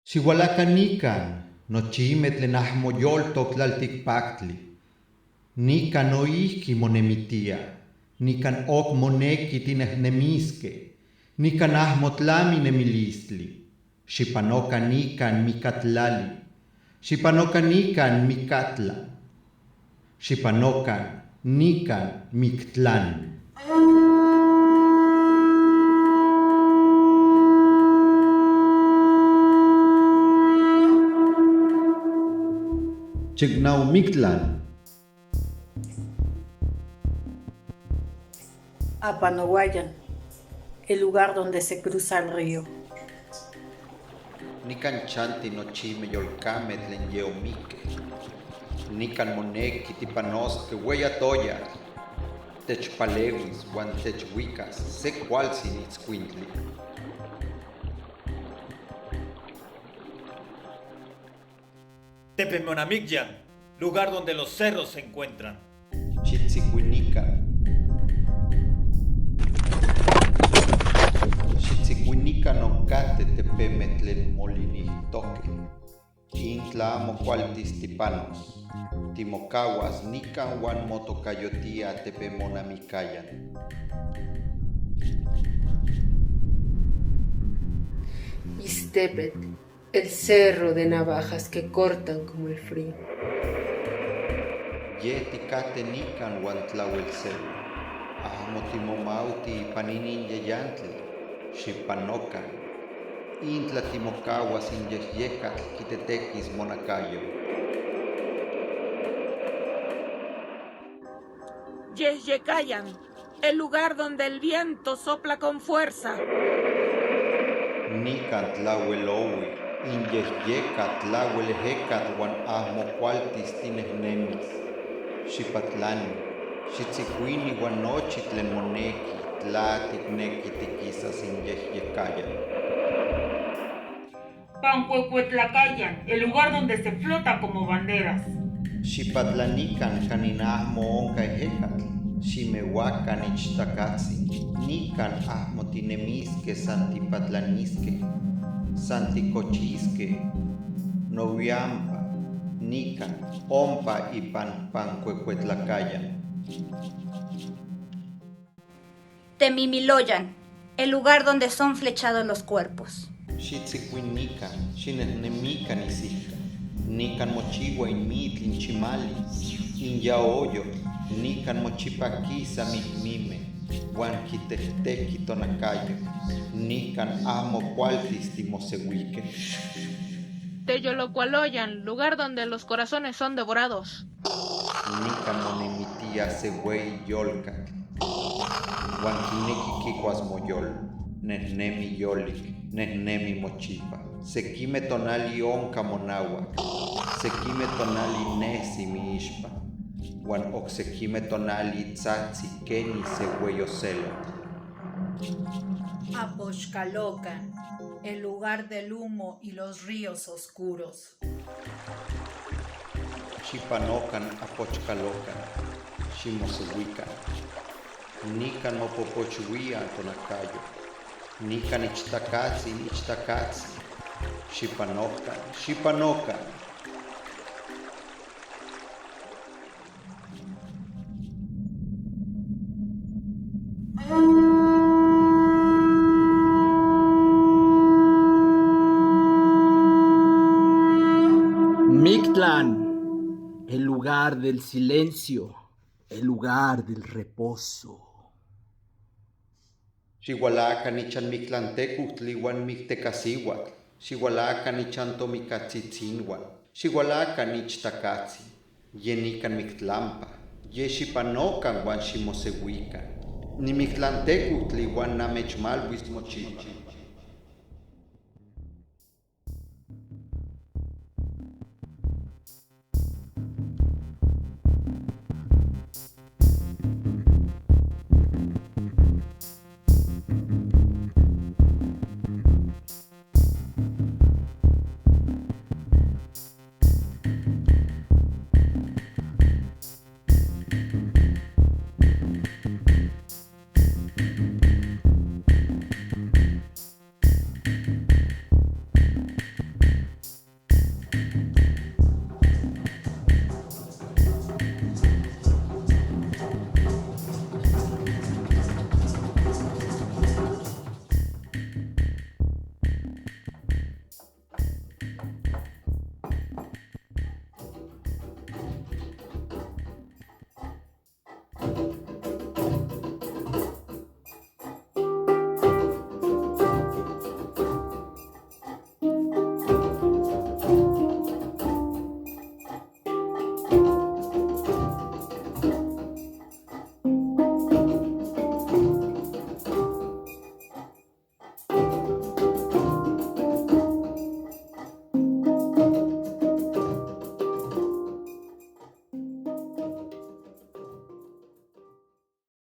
Xihualaca nican, nochime tlen ajmoyoltoc tlalticpactli. Nican noijqui monemitía, nican oc monequi tinejnemisque, nican amo tlami nemilistli. Xipanoca nican micatlali, xipanoca nican micatla, xipanoca nican mictlán. Chicnauhmictlan. Apanohuayan, el lugar donde se cruza el río. Nican chanti nochime yolcame tlen yeomique. Nican monequi tipanosque hueya toyatl. Techpalewis uan techuicas se cualtzin itzcuintli. Tepemonamicyan, lugar donde los cerros se encuentran. Xitzicuinican. Xitzicuinican oncate tepeme tlen molinijtoque. Intla amo cualtis tipanos, timocahuas nican uan motocayotia tepemonamicayan. Ixtépetl, el cerro de navajas que cortan como el frío. Ye ticate nican uan tlauel sehui. Amo timomauti ipan inin yeyantli, xipanocan. Intla timocahuas in yehyecatl quitetequis monacayo. Yehyecayan, el lugar donde el viento sopla con fuerza. Nican tlauel ohui in yehyeca tlauel ejecatl uan amo cualtis tinejnemis. Xipatlani, xitzicuini uan nochi tlen monequi tla ticnequi tiquisas in yehyecayan. Pancuecuetlacayan, el lugar donde se flota como banderas. Xipatlanican canin amo onca ejecatl, ximehuacan ichtacatzi. Nican amo tinemisque san tipatlanisque, san ticochisque. Noviampa, nican, ompa ipan Pancuecuetlacayan. Temimiloyan, el lugar donde son flechados los cuerpos. Xitzicuinican, xinejnemican isihca. Nican mochihua in mitl in chimali, in yaoyotl. Nican mochipa quisa micmime, uan quitectequi tonacayo. Nican amo cualtis timosehuique. Teyolocualoyan, lugar donde los corazones son devorados. Nican monemitia se hueyi yolcatl, uan quinequi quicuas moyolo. Nejnemi yolic, nejnemi mochipa. Sequime tonali onca monahuac, sequime tonali nesi miixpa, uan ocsequime tonali tzatzi queni se hueyi ocelotl. Apoxcalocan, el lugar del humo y los ríos oscuros. Xipanocan apochcalocan, ximosehuican. Nican mopopochuia tonacayo. Nican ichtacatzi, ichtacatzi. Xipanocan, xipanocan. Mictlán, el lugar del silencio, el lugar del reposo. Xihualacan ichan mictlantecuhtli uan mictecasihuatl. Xihualacan ichan tomicatzitzinhuan. Xihualacan ichtacatzi. Ye nican mictlampa. Ye xipanocan uan ximosehuican. Nimictlantecuhtli uan namechmalhuis mochipa.